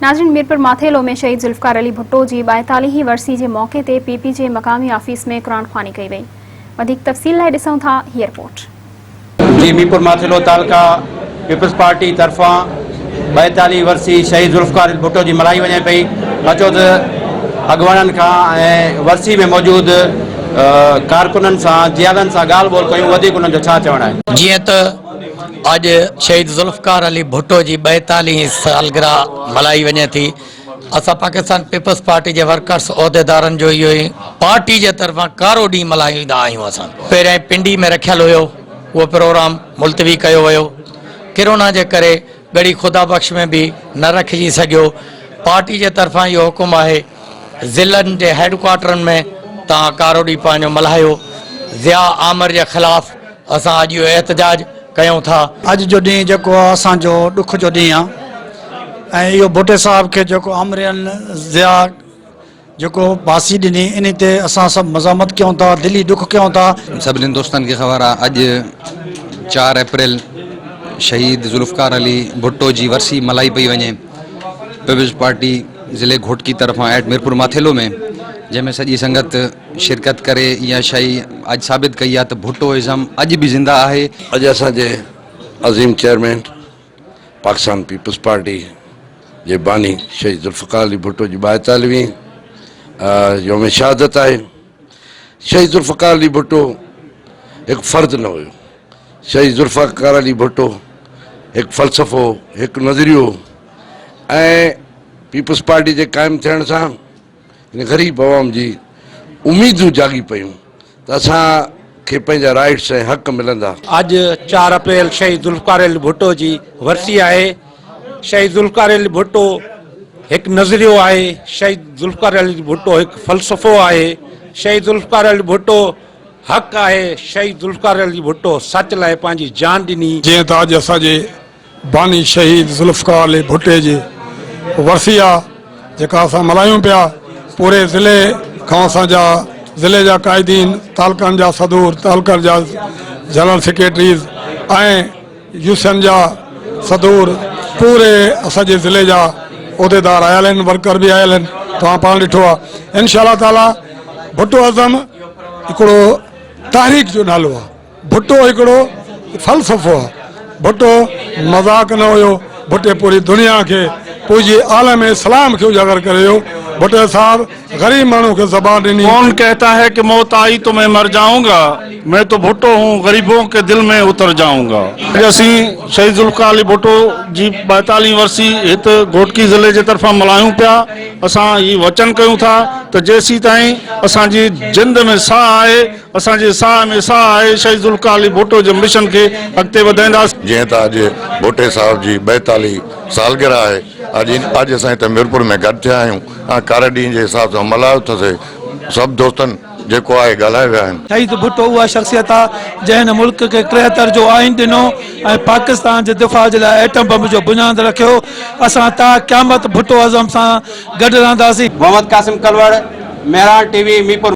ناظرين ميرپور ماٿيلو ۾ شهيد ذوالفقار علي ڀٽو جي ٻائيتاليهين ورسي جي موقعي تي پي پي جي مقامي آفيس ۾ قرآن خواني ڪئي وئي وڌيڪ تفصيل لاء ڏسون ٿا هي رپورٽ. جي ميرپور ماٿيلو تعلقه پيپلز پارٽي طرفان ٻائيتاليهين ورسي شهيد ذوالفقار علي ڀٽو جي ملهائي وڃي پئي اچو ته اڳواڻن کان ۽ ورسي ۾ موجود ڪارڪنن سان جيالن سان ڳالهه ٻولهه ڪيون وڌيڪ انهن جو ڇا چوڻ آهي. جيئن ته اڄ شهيد ذوالفقار علي ڀٽو جي ٻائيتاليهين سالگرهه ملهائي وڃي ٿي. اسان پاڪستان پيپلز پارٽي جي ورڪرز عهديدارن جو اهو ئي پارٽي جي طرفان ڪارو ڏينهن ملهائيندا آهيون. اسان پهريائين پنڊي ۾ رکيل هيو اهو پروگرام ملتوي ڪيو ويو ڪرونا جي ڪري ڳڙهي خدا بخش ۾ به نه رکجي سگهيو پارٽي جي طرفان اهو حڪم آهي ضلعن جي هيڊ ڪوارٽرن ۾ توهان ڪارو ڏينهن پنهنجو ملهايو ضياء آمر جي خلاف اسان اڄ اهو احتجاج ڪيون ٿا. اڄ جو ڏينهن جيڪو آهي اسان جو ڏک جو ڏينهن آهي ۽ اهو ڀٽي صاحب کي جيڪو آمرين ضياء جيڪو ڦاسي ڏني انهي تي اسان سڀ مذمت ڪيون ٿا دلي ڏک ڪيون ٿا. سڀني دوستن کي خبر آهي اڄ چار اپريل شهيد ذوالفقار علي ڀٽو جي ورسي ملهائي پئي وڃي پيپلز پارٽي ضلعي گهوٽڪي طرفان ايٽ ميرپور ماٿيلو ۾ جنهن ۾ سڄي سنگت شرڪت ڪري اها شئي اڄ ثابت ڪئي آهي ته ڀٽو ازم اڄ به زنده آهي. اڄ اسان جي عظيم چيئرمين پاڪستان پيپلز پارٽي جي باني شهيد ذوالفقار علي ڀٽو جي ٻائيتاليهوين يوم شهادت آهي. شهيد ذوالفقار علي ڀٽو هڪ فرد نه هيو. شهيد ذوالفقار علي ڀٽو هڪ فلسفو هو، هڪ نظريو هو ۽ پيپلز پارٽي جي قائم ٿيڻ سان هن غريب عوام جي اميدون جاڳي پيون ته اسان کي پنهنجا رائٽس ۽ حق ملندا. اڄ چار اپريل شهيد ذوالفقار علي ڀٽو جي ورسي آهي. شهيد ذوالفقار علي ڀٽو هڪ نظريو آهي، شهيد ذوالفقار علي ڀٽو هڪ فلسفو آهي، شهيد ذوالفقار علي ڀٽو حق آهي، شهيد ذوالفقار علي ڀٽو سچ لاء پنهنجي جان ڏني. جيئن ته اڄ اسان جي باني شهيد ذوالفقار علي ڀٽي جي ورسي آ جيڪا اسان ملهايون پيا پوري ضلعي کان اسان جا ضلعي جا قائدين تعلقن جا صدور تعلقن جا جنرل سيڪريٽريز ۽ يوسين جا صدور پوري اسان جي ضلعي جا عهديدار آيل آهن ورڪر به آيل آهن توهان پاڻ ڏٺو آ انشاء الله تعالي ڀٽو اعظم هڪڙو تحريڪ جو نالو آ ڀٽو هڪڙو فلسفو آ. ڀٽو مذاق نه هيو. ڀٽي پوري دنيا کي پوڄي عالم اسلام کي اجاگر ڪري ويو. ڀٽي صاحب غريب ماڻهو کي زبان ڏني. ڪون ڪهتا هي ڪه موت آئي تو مين مر جائون گا مين تو ڀٽو هون غريبون ڪي دل مين اتر جائون گا. اڄ اسين شهيد ذوالفقار علي ڀٽو جي ٻائيتاليهين ورسي هت گهوٽڪي ضلعي جي طرفان ملهايون پيا. اسان هي وچن ڪيون ٿا ته جيسيتائين اسان جي جند ۾ ساهه آهي اسان جي ساهه ۾ ساهه آهي، شهيد ذوالفقار علي ڀٽو جي مشن کي اڳتي وڌائينداسين. جيئن ته اڄ ڀٽي صاحب جي ٻائيتاليهه سالگرهه آهي، اڄ اڄ اسان هتي ميرپور ۾ گڏ ٿيا آهيون ۽ ڪاري ڏينهن جي حساب سان ملهايو اٿسي، سڀ دوستن جيڪو آهي ڳالهائي ويا آهن. شهيد ڀٽو اها شخصيت آ جنهن هن ملڪ کي ٽيهتر جو آئين ڏنو ۽ پاڪستان جي دفاع جي لاء ايٽم بم جو بنياد رکيو، اسان تا قيامت ڀٽو ازم سان گڏ رهنداسين. Muhammad Qasim Kalwar, Mehran T V, Mirpur.